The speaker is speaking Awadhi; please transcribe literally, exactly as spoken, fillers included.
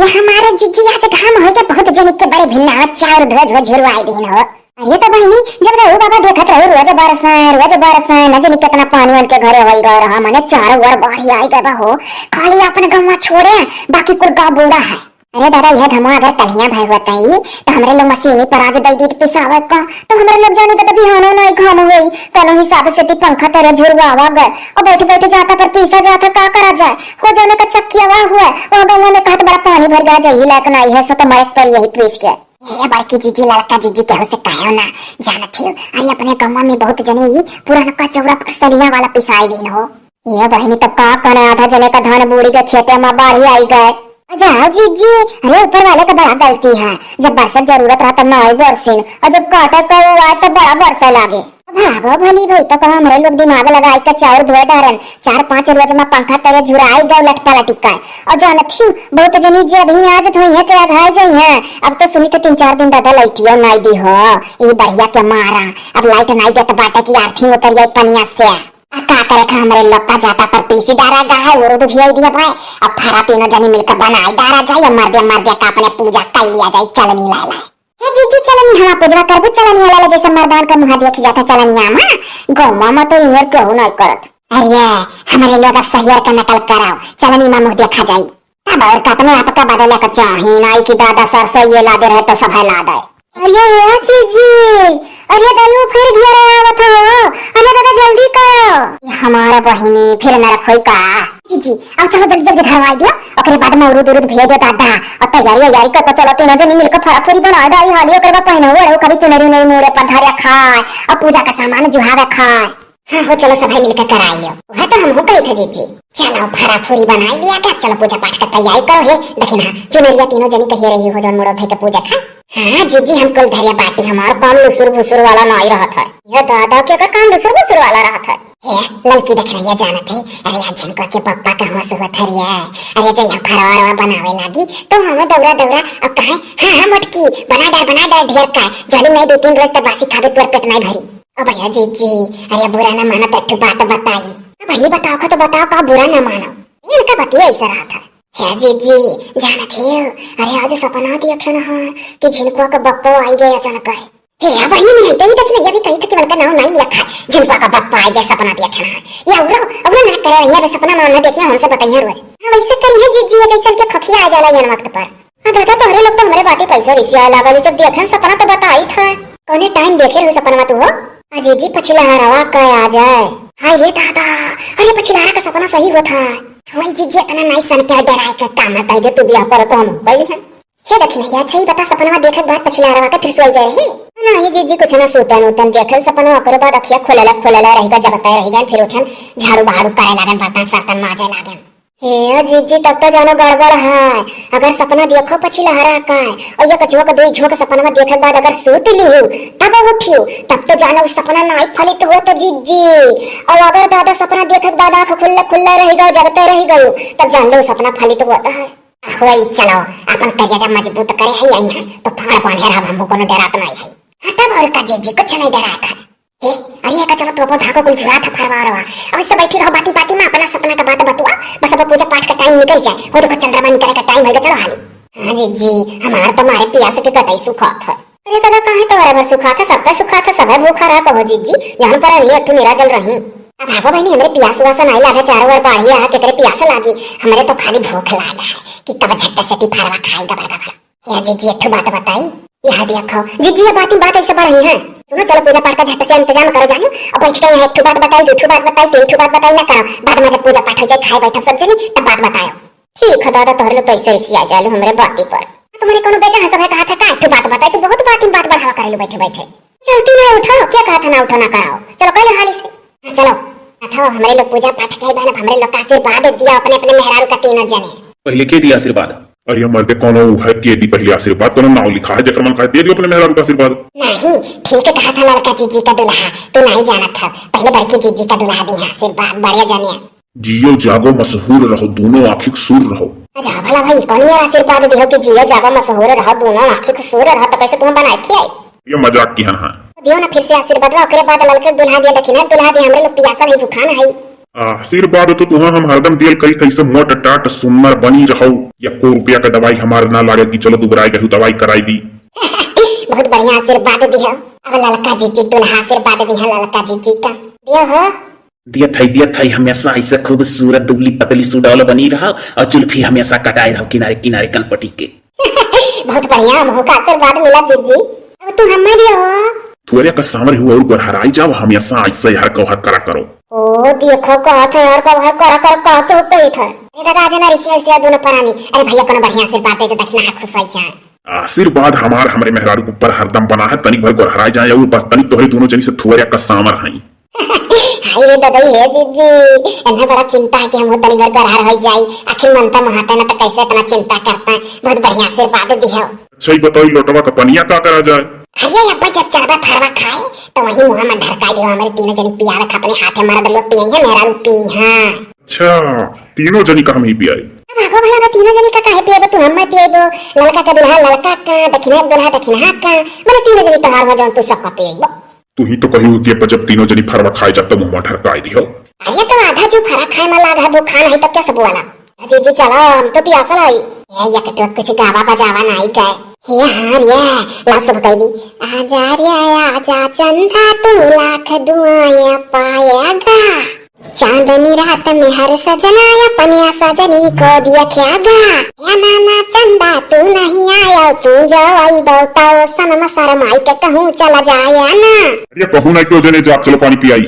ये हमारे जीजी आज घाम होइके बहुत जनी के बड़े भिन्ना हो, चाउर धोए धोए झुरवाई दीन हो। अरे तो बहिनी, जब रहू बाबा देखत रहू रोज बरसे, रोज बरसे, न जनी केतना पानी उनके घरे होई गए रहा, मने चारों ओर बाढ़ी आई गए बा हो। खाली अपन गौवा छोड़े, बाकी कुल गाँव बूढ़ा है। अरे दादा, यह घमवा अगर कलिया भय होतई, तो हमरे लोग मशीनी पर आज दई दीत पिसावे का, तो हमरे लोग जाने का तो बिहानो नहीं घाम होई। कौनो हिसाब से ती पंखा तरे झुरवावा गए, और बैठ बैठ जाता पर पीसा जाता, का करा जाए? हो जाने का चक्कियावा हुआ, वह गौवा में कहत बड़ा पानी भर गया, जही लायक नहीं है, सो तो मरे पर यही पीस के। ये बड़की जीजी, लड़का जीजी, केहू से कहो ना, जानत ही। अरे अपने गौवा में बहुत जने ही पुरानका चौरा पर सलिया वाला पिसाई लीन हो। ये बहिनी, तब का करे, आधा जने का धान बूड़ी के खेते में बाढ़ी आई गए। जाओ जीजी, अरे ऊपर वाले का बड़ा गलती है, जब बरसत जरूरत रहा तब ना आई बरसिन, और जब काटे का वो आए तब बड़ा बरसे लागे। भागो भली भाई, तो कहो हमरे लोग दिमाग लगाई के चाउर धोए डारन, चार पांच रोज में पंखा तरे झुराई गए लटका लटिका। और जानत ही, बहुत जनी जी अभी आज धोई है तो अघाई गई है। अब तो सुनी तो तीन चार दिन दादा लाइटियो नाई दी हो, ये बढ़िया के मारा। अब लाइट नाई देत बाटे कि आर्थिंग उतर जाए पनिया से। आ का करे का, हमरे लोग का जाता पर पीसी डारा गा है, उरुद भी आई दिया भाई। अब फरा तीनों जनी मिलकर बनाई डारा जाए, अब मर्दे मर्दे का अपने पूजा कर लिया जाए, चलनी ला ला। हे जीजी, चलनी हमार पूजवा करबू, चलनी ला ला, जैसे मर्दान का मुँह देख जाता चलनिया में। गौवा में तो इमेर केहू नहीं करत। अरे, हमरे लोग अब सहियर का नकल कराओ, चलनी में मुँह देखा जाई। तब और का, अपने आप का बदले का चाही नाई कि दादा सरसों ये लादे रहे तो सब है लादे। अरे ए जीजी, अरे दलू फिर घेरे आवत हो, अरे दादा जल्दी करो। ये हमारा बहिनी फिर नरक होई का? जीजी, अब चलो जल्दी जल्दी धरवाई दियो, ओकरे बाद में उरुद उरुद भेज दो दादा, और तैयारी वैयारी कर के चलो, तीनों जनी मिलकर फरा फूरी बना डाली हाली, ओकरे बाद पहनो ओढ़ो कभी चुनरी उनरी मुड़े पर धरे खाए, और पूजा का सामान जुहावे खाए। हाँ हो, चलो सभे मिलकर कराई लियो। वह तो हमहू कही थे जीजी। चलो फरा फूरी बनाई लिया के, चलो पूजा पाठ का तैयारी करो। हे दखिना, चुनरिया तीनों जनी कहिए रही हो जौन मुड़ो धई के पूजा खा। हाँ जीजी, हम कुल धरिया बाटी, हमार काम लुसुर भुसुर वाला नाई रहत है। ये दादा के कर काम लुसुर भुसुर वाला रहत है। हे ललकी दखिनैया जानत है, अरे आज झिनका के पप्पा कहवा से होत है रे। अरे जय हम फरवा रवा बनावे लागी तो हमें दौरा दौरा अब कहे, हाँ हाँ मोटकी, बना डार बना डार ढेर का, जाली नहीं दो तीन रोज तक बासी खाबे तोर पेट नहीं भरी। ओ भैया जीजी, अरे बुरा ना मानो तो एक ठो बात बताई। अब बहिनी बताओ का तो बताओ, का बुरा ना मानो। इनका बतिया ऐसा रहा था। हे जीजी, जानत हो, अरे आज सपना देखे ना है कि झिनकुआ का बप्पो आई गया अचानक है। हे या बहिनी नहीं तो ही देखी नहीं, अभी कहीं था कि उनका नाम नहीं लिखा है। झिनकुआ का बप्पो आई गया सपना देखे ना है। या उरो, उरो ना करे रहिया, अभी सपना मान ना देखिए, हमसे बताइए रोज। हाँ वैसे करी है जीजी, जैसे उनके खखिया आ जाला ये वक्त पर। हाँ दादा, तोहरे लोग तो हमरे बाती पैसा रिसिया लागल, जब देखेन सपना तो बताई था। कौने टाइम देखे रहो सपनवा तू हो? आ जीजी, पछिलहरवा का आ जाए। हाय रे दादा, अरे पछिलहरा का सपना सही होत है। वही जीजी, इतना नाई सन के डराए के काम है, कह दे तू बियाह करो तो हम पहले हैं। हे दखिनैया, अच्छा ही बता, सपनवा देखे के बाद पछिलहरवा के फिर सोई गए रही? ना ये जीजी, कुछ ना, सूतन उतन देखल सपनवा, ओकरे बाद अखिया खोलेला खोलेला रहिगा, जगते रहिगा, फिर उठन झाड़ू बहाड़ू करे लागन, बर्तन सर्तन माजे लागन। हे जीजी, तब तो जानो गड़बड़ है। अगर सपना देखो पछिलहरा का है और ये कछुआ का दुई झोंक सपनवा देखे के बाद अगर सूत लिहू, तब उठियो, तब तो जानो उ सपना नाई फलित होत जीजी। और अगर दादा सपना देखे के बाद आँख खुल्ला खुल्ला रहि गयो, जगते रहि गयो, तब जान लो उ सपना फलित होत है। होई, चलो, अपन करेजा मजबूत करे है यहीं है, तो फाड़ बांधे रहब, हमको कोनो डरात नहीं है। हाँ, तब और का जीजी, कुछ नहीं डराए का। ए, अरे, एका चलो, तोपो ढाको कुल झुरा था फरवा रवा। और सब बैठी रहो, बाती बाती में अपना सपना का बात बतुआ। बस अब पूजा पाठ का टाइम निकल जाए। हो देखो, चंद्रमा निकले का टाइम होगा, चलो हाली। हाँ जीजी, हमार तो मारे पियास के कटाई सुखात है। अरे दादा, काहे तो अरे भर सुखात है, सबका सुखात है, सबे भूखा रहा कहो जीजी। जान पर अरे अट्ठू निराजल रही। अब भागो बहनी, हमरे पियास उआस नहीं लागे, चारों ओर बाढ़ी आ, केकरे पियास लागी। हमरे तो खाली भूख लागा है कि तब झट से ती फरवा खाई गबर गबर। या जीजी, एक ठो बात बताई। यह देखो जीजी, ये बात ही बात ऐसे बढ़ रही है। सुनो, चलो पूजा पाठ का झट से इंतजाम करो जानू। अब बैठ के यहाँ एक ठो बात बताई, दो ठो बात बताई, तीन ठो बात बताई ना करो। बाद में जब पूजा पाठ हो जाए, खाए बैठो सब जनी, तब बात बतायो। ठीक है दादा, तोहरे लोग तो ऐसे ऐसे आ जालू हमरे बाती पर। तुम्हारे कोनो बेजा है, सब है कहा था का एक ठो बात बताई, तू बहुत बात ही बात बढ़ावा करेलू बैठे बैठे। चलती ना उठो, क्या कहा था ना उठो ना कराओ। चलो कह लो हाली से। हाँ, चलो। अथो, हमरे लोग पूजा पाठ के बाद अब हमरे लोग का आशीर्वाद दिया अपने अपने मेहरारू का तीनों जने। पहले के दिया आशीर्वाद? अरे मर्दे, कौनो उ है के दी पहले आशीर्वाद, कौनो नाव लिखा है, जेकर मन कहे दे दियो अपने मेहरारू का आशीर्वाद। नहीं, ठीक कहा था लड़का जीजी का दुल्हा, तू नहीं जानत था, पहले बड़की जीजी का दुल्हा दी है आशीर्वाद, बढ़िया जानिए। जियो जागो मशहूर रहो, दोनों आँखिक सूर रहो। अच्छा भला भाई, कौन मेरा आशीर्वाद दियो कि जियो जागो मशहूर रहो, दोनों आँखिक सूर रहो, तो कैसे तुम्हें बनाए खियाई? ये मजाक की हाँ। दियो ना फिर से आशीर्वाद, ओकरे बाद ललके दुल्हा दिया, दखिना दुल्हा दिया, हमरे लोग पियासल है, भूखान है। आशीर्वाद तो तुहा हम हरदम दियल करी, कैसे मोट टाट सुन्नर बनी रहौ। या को रुपया का दवाई हमार ना लागे कि चलो दुबराए गहू दवाई कराई दी। बहुत बढ़िया आशीर्वाद दिया। अब ललका जीजी दुल्हा आशीर्वाद दिया, ललका जीजी का दियो हो। दिया थाई, दिया थाई, हमेशा ऐसे खूबसूरत दुबली पतली सुडौल बनी रहो और जुल्फी हमेशा कटाए रहो किनारे किनारे कनपटी के। बहुत बढ़िया, हमहू का आशीर्वाद मिला जीजी। अब तू हमें दियो। थोड़े का सांवर हुआ और गोरहराई जाओ, हमेशा ऐसे हर कौहर करा करो। ओ देखो कहत है हर कौहर करा करो, कहते हो कही था। अरे दादा आज ना रिसिया रिसिया दोनों परानी। अरे भैया कोनो बढ़िया आशीर्वाद दे दे, दक्षिणा है खुश हो जाए। आशीर्वाद हमार हमरे मेहरारू के ऊपर हरदम बना है, तनिक भर गोरहराई जाए और बस तनिक तोहरे दोनों जनी से थोड़े का सांवर हैं। हाय रे ददई, हे जीजी, इन्हें बड़ा चिंता है कि हम तनी भर गरहर हो जाई। आखिर मनता महता ना, तो कैसे इतना चिंता करता है? बहुत बढ़िया आशीर्वाद दिहो। अच्छा, ही बताओ, ई लोटवा का पनिया का करा जाए? अरे अब्बा, जब चलबा फरवा खाए, तो वही मुँह में ढरकाई दिहो, हमारे तीनों जनी पियावे खा, अपने हाथे मारा दलियो पियइहे, मेहरारू पी, हाँ। अच्छा, तीनों जनी का हम ही पियाई? अब आगो भला, मैं तीनों जनी का काहे पिएबो? तू हमें पिएबो, ललका का दुल्हा ललका का, दक्षिणा का दुल्हा दक्षिणा का, मैंने तीनों जनी तोहार हो, जौन तू सबका पिएबो। तू ही तो कही हो कि अब जब तीनों जनी फरवा खाए जाब, तो मुँह में ढरकाई दिहो। अरे तो आधा जो फरा खाए में लाग है, दो खा नहीं तो क्या सब वाला। जीजी चलो, हम तो पियासल हई। ए, ये तो कुछ गावा बजावा नहीं गए। हे हाँ रे, ला सब कह दी। आजा रे आजा चंदा, तू लाख दुआएं पाएगा। चांदनी रात में हर सजना अपने सजनी को दिया क्या गा। या नाना चंदा तू नहीं आया, तू जो आई बहुता सनम शरमाई के कहूँ चला जाया ना। अरे कहूँ ना क्यों जने जाब, चलो पानी पियाई।